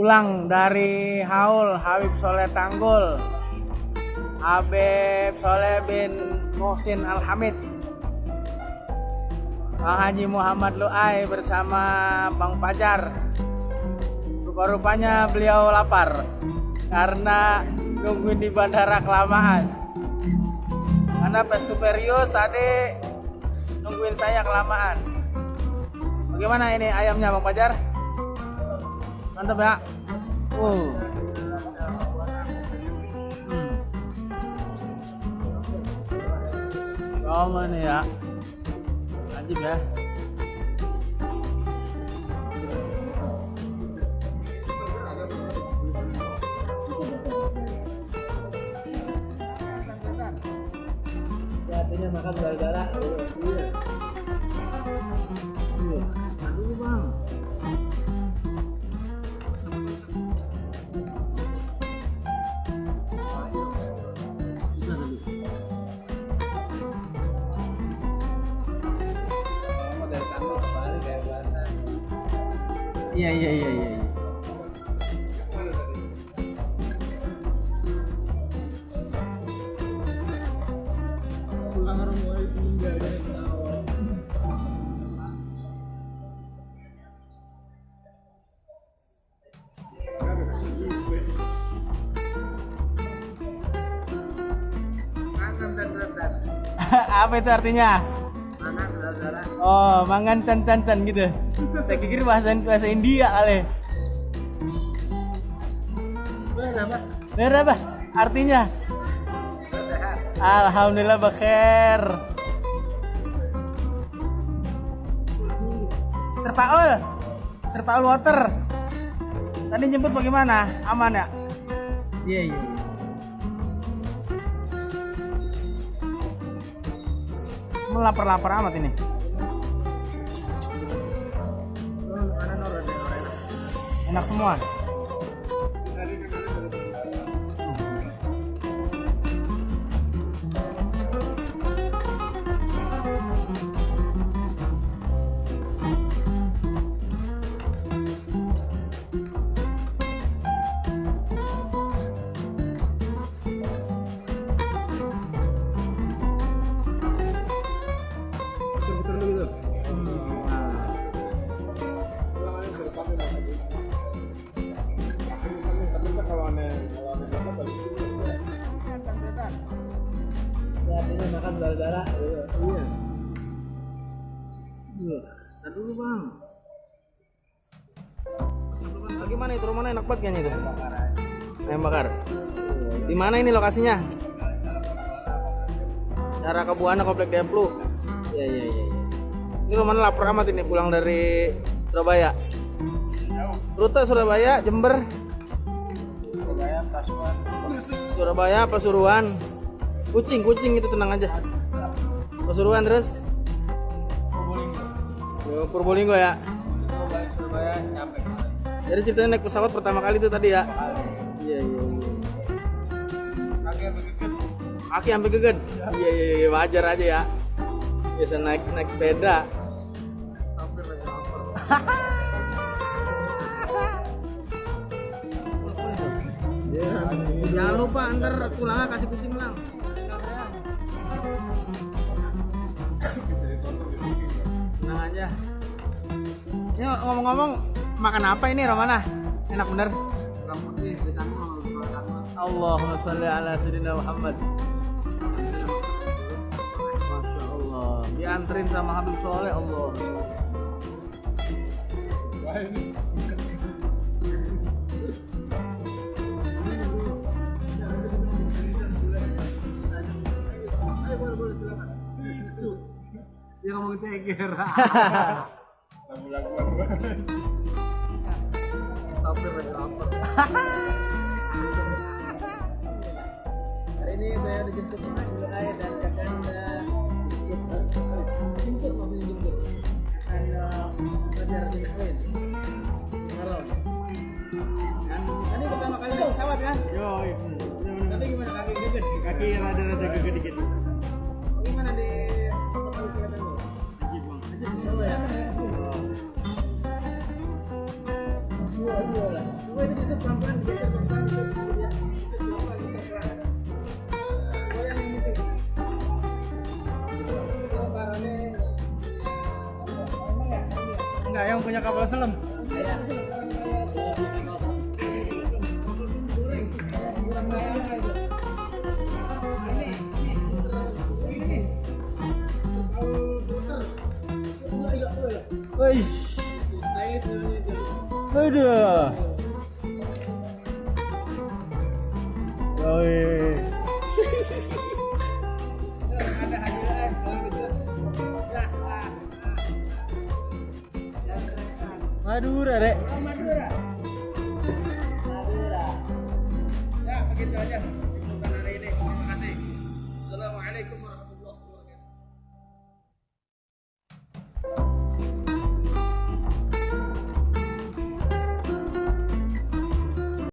pulang dari Haul Habib Soleh Tanggul, Habib Soleh bin Muhsin Al-Hamid, Bang Haji Muhammad Luai bersama Bang Fajar. Rupa-rupanya beliau lapar karena nungguin di bandara kelamaan. Karena Fast to Furious tadi nungguin saya kelamaan. Bagaimana ini ayamnya Bang Fajar? Mantap ya. Sama nih ya. Ajib ya. Artinya makan darah. Iya. Aduh Bang. Iya. Apa itu artinya? Oh, mangan can gitu. Saya pikir bahasa India kali. Bener apa? Artinya? Alhamdulillah bakhair. Serpaul water. Tadi jemput bagaimana? Aman ya? Iya. Lapar amat ini. Enak semua. Artinya makan darah. Iya. Dulu Bang. Bagaimana itu rumahnya enak banget kayaknya itu. Ayam bakar. Di mana ini lokasinya? Daerah Kabuana Komplek Deplu. Iya. Ini rumahnya lapar amat ini pulang dari Surabaya. Rute Surabaya, Jember. Surabaya, Pasuruan. Kucing itu tenang aja. Pasuruan terus Purbolinggo ya. Jadi ceritanya naik pesawat pertama kali itu tadi ya. Iya. Kaki sampai geget. Iya, wajar aja ya. Bisa naik sepeda. Jangan lupa antar pulangnya kasih kucing lang. Tenang aja. Ini ngomong-ngomong makan apa ini Romana? Enak bener. Allahumma sholli ala sayyidina Muhammad. Masya Allah. Dianterin sama Habib Soleh Allah. Boleh silakan. Dia ngomong ceker. Lagu-lagu. Hampir lagi lapar. Hari ini saya dijemput sama Ibu Air dan Kakanda. Jemput maksudnya jemput. Kakanda Fajar bin Ahwin. Halo. Dan tadi pertama kali naik pesawat kan? Yo. Tapi gimana kaki geget? Kaki rada-rada geget dikit. Gimana di tempat wisata lu? Ajib Bang. Ajib seru ya. Dua lah. Dua itu di Mana yang punya kapal selam? Wih, aduh, Madura, Dek. Madura. Ya, begitu aja.